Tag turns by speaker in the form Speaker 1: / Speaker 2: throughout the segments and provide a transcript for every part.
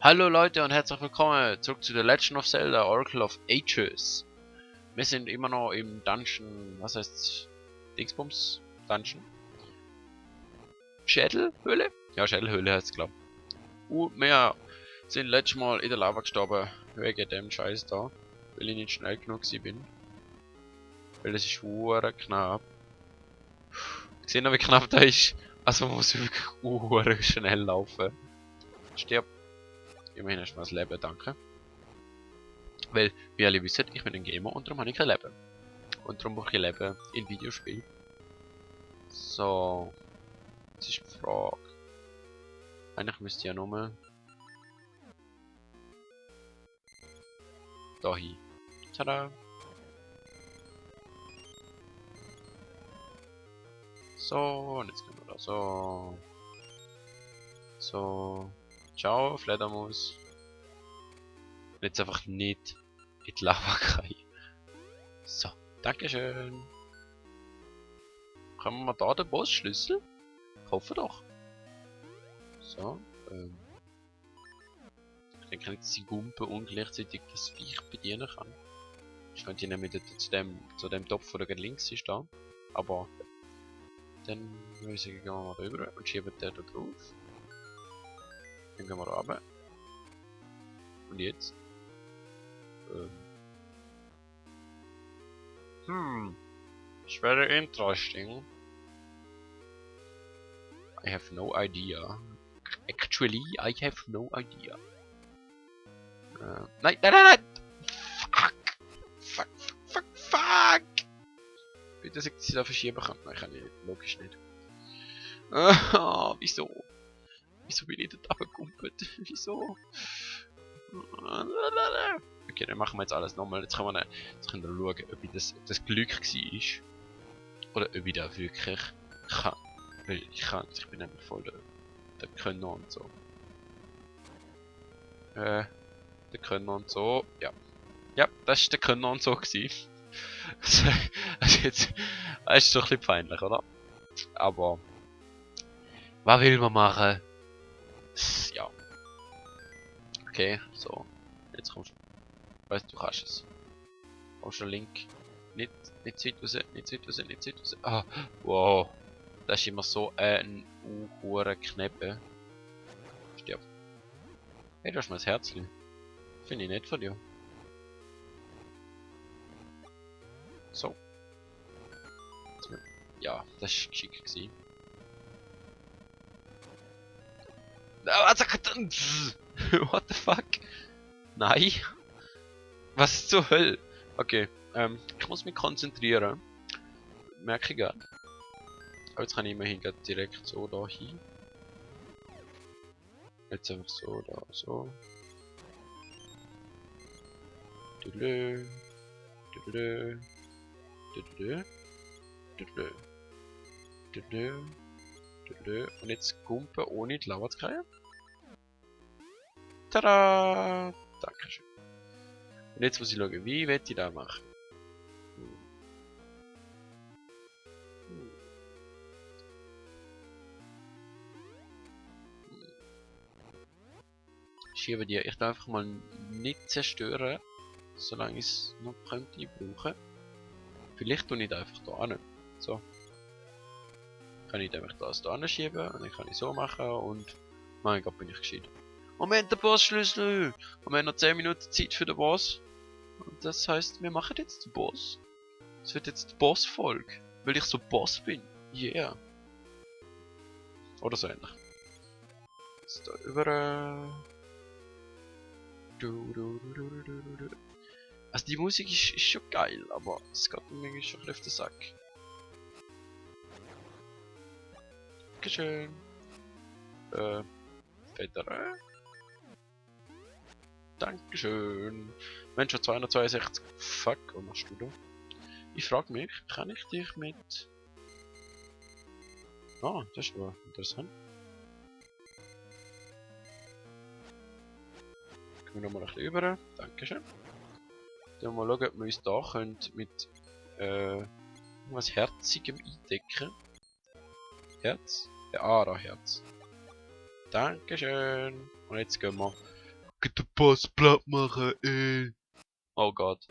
Speaker 1: Hallo Leute und herzlich willkommen zurück zu The Legend of Zelda Oracle of Ages. Wir sind immer noch im Dungeon, was heißt Dingsbums? Dungeon? Schädelhöhle? Ja, Schädelhöhle heißt es, glaube ich. Und wir sind letztes Mal in der Lava gestorben, wegen dem Scheiß da, weil ich nicht schnell genug bin. Weil es ist hure knapp. Gesehen wie knapp da ist? Also man muss wirklich hure schnell laufen. Stirb. Immerhin hast du mal das Leben, danke. Weil, wie alle wissen, ich bin ein Gamer und darum habe ich kein Leben. Und darum brauche ich Leben in Videospielen. So. Jetzt ist die Frage. Eigentlich müsste ich ja nur da hin. Tada! So, und jetzt können wir da so. So. Ciao, Fledermaus. Jetzt einfach nicht in die Lava rein. So, dankeschön. Haben wir da den Bossschlüssel? Ich hoffe doch. So, ich denke nicht, dass die Gumpe und gleichzeitig das Viech bedienen kann. Ich könnte ihn nämlich zu dem Topf, der gerade links ist, da. Aber dann würde ich sagen, gehen wir mal rüber und schieben den da drauf. Dann gehen wir da runter. Und jetzt? It's very interesting. I have no idea. Actually, I have no idea. Nein, nein, nein, nein! Fuck! Fuck, fuck, fuck! Bitte, dass ich sie da verschieben kann. Nein, kann ich nicht. Logisch nicht. Wieso? Wieso bin ich da abgekumpelt? Wieso? Okay, dann machen wir jetzt alles nochmal. Jetzt können wir schauen, ob das Glück war. Oder ob ich das wirklich kann. Weil ich kann, ich bin nämlich voll der Könner und so. Der Könner und so, ja. Ja, das war der Könner und so gewesen. Also jetzt, das ist doch ein bisschen peinlich, oder? Aber, was will man machen? Ja. Okay, so. Jetzt kommst du. Weißt du, kannst es. Kommst du Link. Nicht zu weit raus, nicht zu weit raus, nicht zu weit raus. Ah, wow. Das ist immer so ein hoher Kneppe. Stirb. Hey, du hast mal das Herzchen. Finde ich nett von dir. So. Ja, das war geschickt gewesen. What the fuck? Nein. Was zur Hölle? Okay, ich muss mich konzentrieren. Merke ich gerade. Aber jetzt kann ich immerhin direkt so da hin. Jetzt einfach so, da, so. Düdelö. Düdelö. Düdelö. Düdelö. Düdelö. Düdelö. Und jetzt Gumpe ohne die Lava zu kriegen. Tada! Dankeschön. Und jetzt muss ich schauen, wie werde ich das machen? Schiebe die. Ich darf einfach mal nicht zerstören, solange ich es noch könnte brauchen. Vielleicht tue ich das einfach da hin. So. Kann ich nämlich das da schieben und dann kann ich so machen und mein Gott, bin ich gescheit. Moment, der Bossschlüssel! Und wir haben noch 10 Minuten Zeit für den Boss. Und das heisst, wir machen jetzt den Boss. Es wird jetzt die Boss-Folge, weil ich so Boss bin. Yeah. Oder so ähnlich. Jetzt da über. Also die Musik ist schon geil, aber es geht mir irgendwie schon ein bisschen auf den Sack. Dankeschön. Feder. Dankeschön. Mensch, schon 262. Fuck, was machst du da? Ich frage mich, kann ich dich mit... Ah, das ist aber interessant. Gehen wir nochmal ein bisschen über. Dankeschön. Dann mal schauen, ob wir uns da können mit was Herzigem eindecken. Herz? Ja, da Herz. Dankeschön. Und jetzt gehen wir Geht den Boss platt machen, Oh Gott.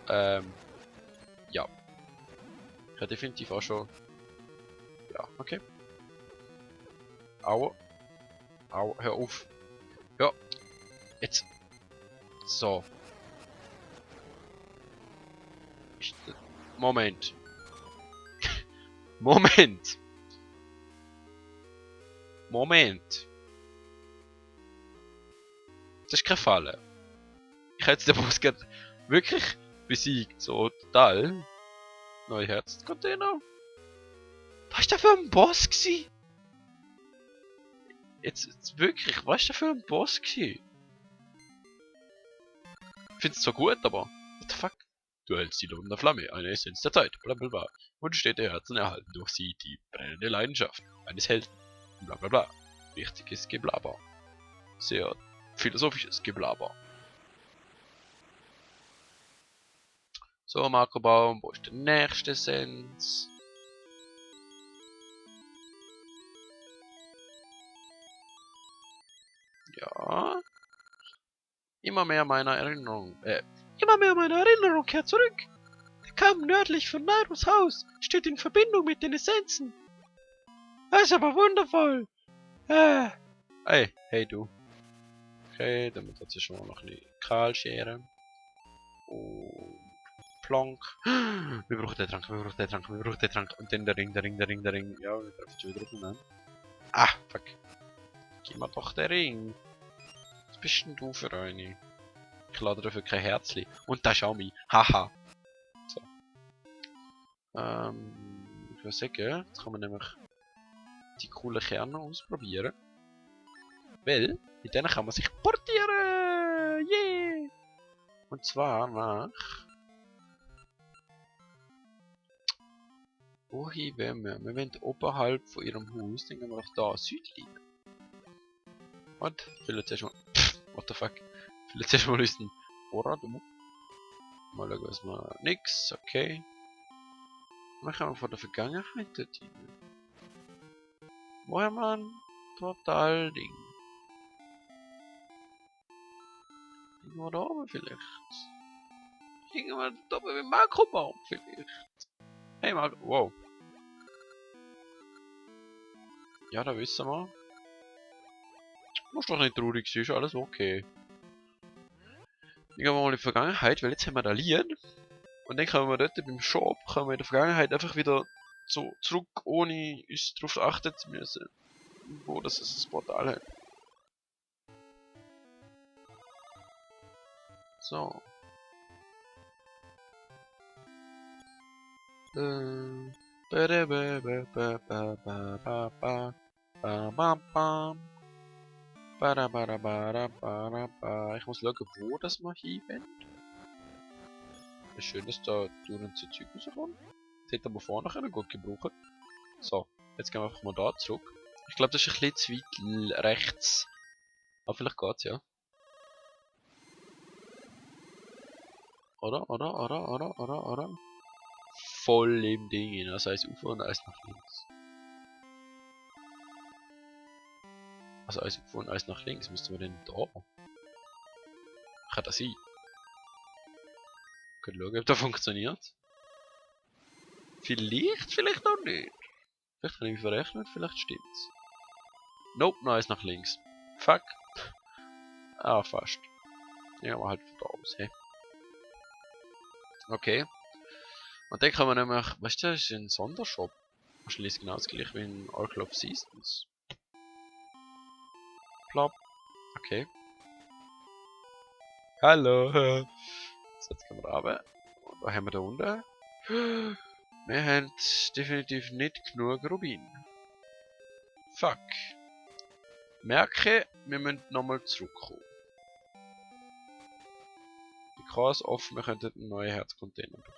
Speaker 1: Ja. Ja, definitiv auch schon. Ja, okay. Aua. Aua, hör auf. Ja. Jetzt. So. Moment. Moment. Moment. Das ist keine Falle. Ich hätte den Boss gerade wirklich besiegt. So, total. Neue Herzcontainer. Was ist das für ein Boss gsi? Jetzt wirklich, was ist das für ein Boss gsi? Ich find's zwar gut, aber what the fuck? Du hältst die Lunge der Flamme, eine Essenz der Zeit, blablabla. Und stete Herzen erhalten durch sie die brennende Leidenschaft eines Helden. Blablabla. Wichtiges Geblaber. Sehr philosophisches Geblaber. So, Marco Baum, wo ist der nächste Essenz? Ja. Immer mehr meiner Erinnerung kehrt zurück. Der Kamm nördlich von Nairus Haus steht in Verbindung mit den Essenzen. Das ist aber wundervoll. Hey du. Okay, damit hat sie schon mal noch eine Kahlschere. Und Plonk. Wir brauchen den Trank, wir brauchen den Trank, wir brauchen den Trank. Und dann der Ring. Ja, wir treffen schon wieder rum, ne? Ah, fuck. Gib mir doch den Ring. Was bist denn du für eine? Ich lade dafür kein Herzli. Und das ist auch mich. Haha. So. Ich würde sagen, jetzt kann man nämlich die coolen Kerne ausprobieren. Weil, mit denen kann man sich portieren! Yeah! Und zwar nach... Wohin wollen wir? Wir wollen oberhalb von ihrem Haus, dann gehen wir doch da, südlich. Und, vielleicht zuerst mal... what the fuck? Vielleicht zuerst mal unseren Vorrat um. Mal schauen, was wir... Nix, okay. Dann können wir von der Vergangenheit dort hin. Woher man total Ding. Irgendwo da oben vielleicht. Irgendwo da oben wie Makrobaum vielleicht. Hey Marco, wow. Ja, da wissen wir. Musst doch nicht traurig sein, ist alles okay. Dann gehen wir mal in die Vergangenheit, weil jetzt haben wir da Lied. Und dann können wir dort beim Shop, können wir in der Vergangenheit einfach wieder so zurück, ohne uns darauf achten zu müssen, wo das ist das Portal hat. So. Ich muss schauen, wo das mal hinwendet. Ist schön, dass da Touren zu Zeug rauskommen. Das hätte aber vorne können gut gebrauchen. So, jetzt gehen wir einfach mal da zurück. Ich glaube, das ist ein bisschen zu weit rechts. Aber vielleicht geht's ja. Oder? Voll im Ding, also eins auf und eins nach links. Also eins auf und eins nach links, müssten wir denn da? Kann das sein? Können schauen, ob das funktioniert. Vielleicht auch nicht. Vielleicht kann ich mich verrechnen, vielleicht stimmt's. Nope, noch eins nach links. Fuck. Ah, fast. Ja, aber halt von da aus, hey. Okay. Und dann kann man nämlich, weißt du, das ist ein Sondershop. Wahrscheinlich genau das gleiche wie in Oracle of Seasons. Plop. Okay. Hallo. So, jetzt gehen wir runter. Und was haben wir da unten? Wir haben definitiv nicht genug Rubin. Fuck. Merke, wir müssen nochmal zurückkommen. Die Karte offen, wir könnten einen neuen Herzcontainer bekommen.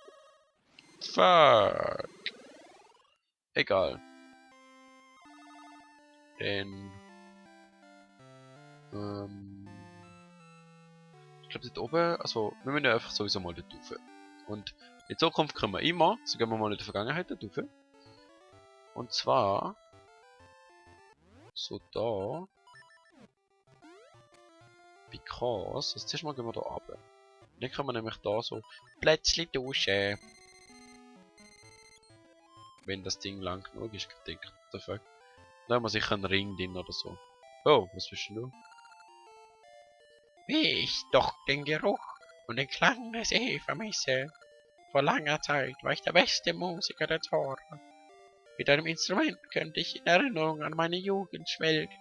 Speaker 1: Fuck. Egal. Denn... ich glaube dort oben, also wir müssen ja einfach sowieso mal dort rauf. Und in Zukunft können wir immer, so gehen wir mal in die Vergangenheit dort rauf. Und zwar... So da. Because. Also zuerst mal gehen wir da runter. Dann kann man nämlich da so Plätzchen duschen. Wenn das Ding lang genug ist, denke ich. What the fuck? Da haben wir sicher einen Ring drin oder so. Oh, was bist denn du? Wie ich doch den Geruch und den Klang der See vermisse. Vor langer Zeit war ich der beste Musiker der Tora. Mit einem Instrument könnte ich in Erinnerung an meine Jugend schwelgen.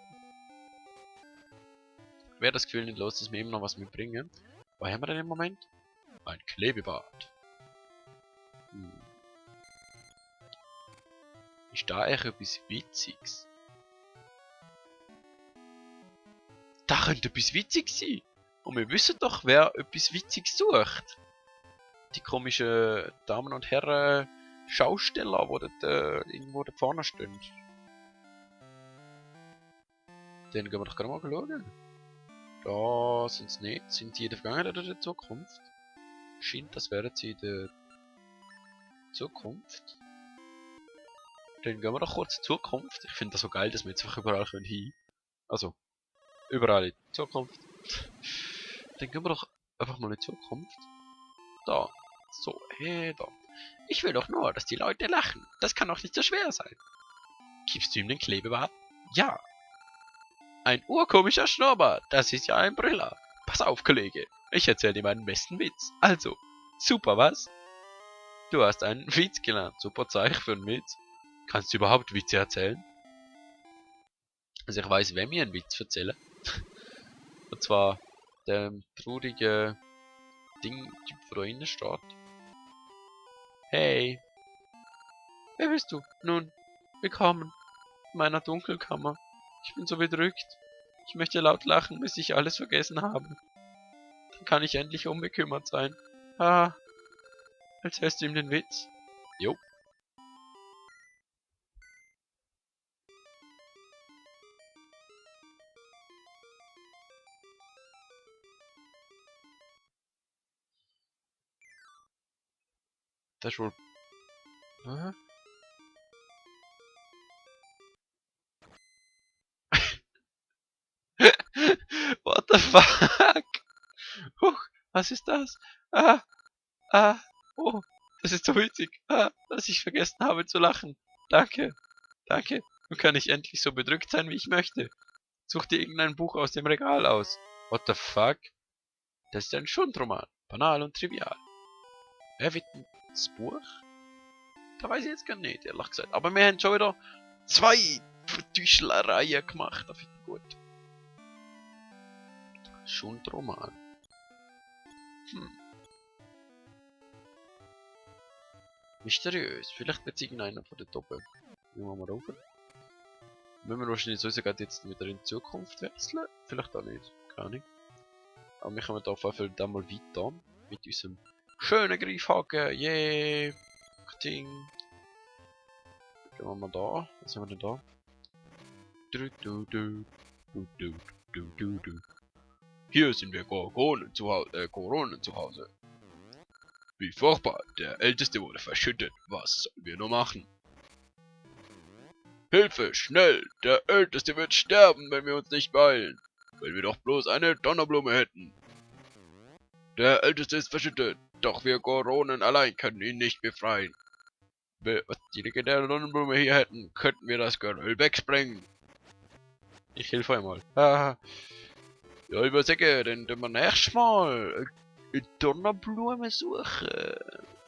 Speaker 1: Wer das Gefühl nicht los, dass wir ihm noch was mitbringen. Was haben wir denn im Moment? Ein Klebebad. Ist da echt etwas Witziges? Da könnte etwas Witziges sein. Und wir wissen doch, wer etwas Witziges sucht. Die komischen Damen und Herren Schausteller, die dort irgendwo da vorne stehen. Dann gehen wir doch gerade mal schauen. Da sind sie nicht. Sind sie in der Vergangenheit oder in der Zukunft? Scheint, das wären sie in der Zukunft. Dann gehen wir doch kurz in die Zukunft. Ich finde das so geil, dass wir jetzt einfach überall hin können. Also, überall in die Zukunft. Dann gehen wir doch einfach mal in die Zukunft. Da. So, hey, da. Ich will doch nur, dass die Leute lachen. Das kann doch nicht so schwer sein. Gibst du ihm den Klebebart? Ja. Ein urkomischer Schnurrbart. Das ist ja ein Brüller. Pass auf, Kollege. Ich erzähle dir meinen besten Witz. Also, super, was? Du hast einen Witz gelernt. Super Zeichen für einen Witz. Kannst du überhaupt Witze erzählen? Also ich weiß, wem ich einen Witz erzähle. Und zwar dem traurigen Ding-Typ, der da innen steht. Hey, wer bist du? Nun, willkommen in meiner Dunkelkammer. Ich bin so bedrückt. Ich möchte laut lachen, bis ich alles vergessen habe. Dann kann ich endlich unbekümmert sein. Ah, erzählst du ihm den Witz? Jo. Das ist wohl... Hä? What the fuck? Huch, was ist das? Ah, oh, das ist so witzig. Dass ich vergessen habe zu lachen. Danke, danke. Nun kann ich endlich so bedrückt sein, wie ich möchte. Such dir irgendein Buch aus dem Regal aus. What the fuck? Das ist ein Schundroman. Banal und trivial. Wer wird das Buch? Da weiß ich jetzt gar nicht, ehrlich gesagt. Aber wir haben schon wieder 2 Vertüschlereien gemacht. Das finde ich gut. Schundroman. Mysteriös. Vielleicht wird es irgendeiner von den Toppen. Gehen wir mal rauf. Müssen wir wahrscheinlich sowieso gerade jetzt wieder in die Zukunft wechseln? Vielleicht auch nicht. Keine Ahnung. Aber wir kommen da auf jeden Fall dann mal weiter. Mit unserem schönen Greifhaken. Yeah. Ding. Gehen wir mal da. Was haben wir denn da? Hier sind wir Koronen zu Hause. Wie furchtbar. Der Älteste wurde verschüttet. Was sollen wir nur machen? Hilfe, schnell! Der Älteste wird sterben, wenn wir uns nicht beeilen. Wenn wir doch bloß eine Donnerblume hätten. Der Älteste ist verschüttet, doch wir Koronen allein können ihn nicht befreien. Wenn wir die legendäre Donnerblume hier hätten, könnten wir das Geröll wegsprengen. Ich helfe einmal. Ja, übersäge, dann tun wir nächstes Mal eine Donnerblume suchen.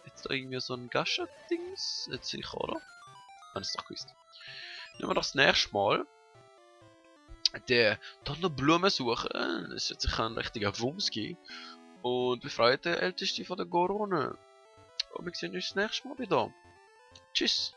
Speaker 1: Jetzt da irgendwie so ein Gascha-Dings? Jetzt sicher, oder? Habe ich doch gewusst. Nehmen wir das nächste Mal der Donnerblume suchen. Das wird sicher ein richtiger Wumms geben. Und befreit den Ältesten von der Korone. Und wir sehen uns das nächste Mal wieder. Tschüss.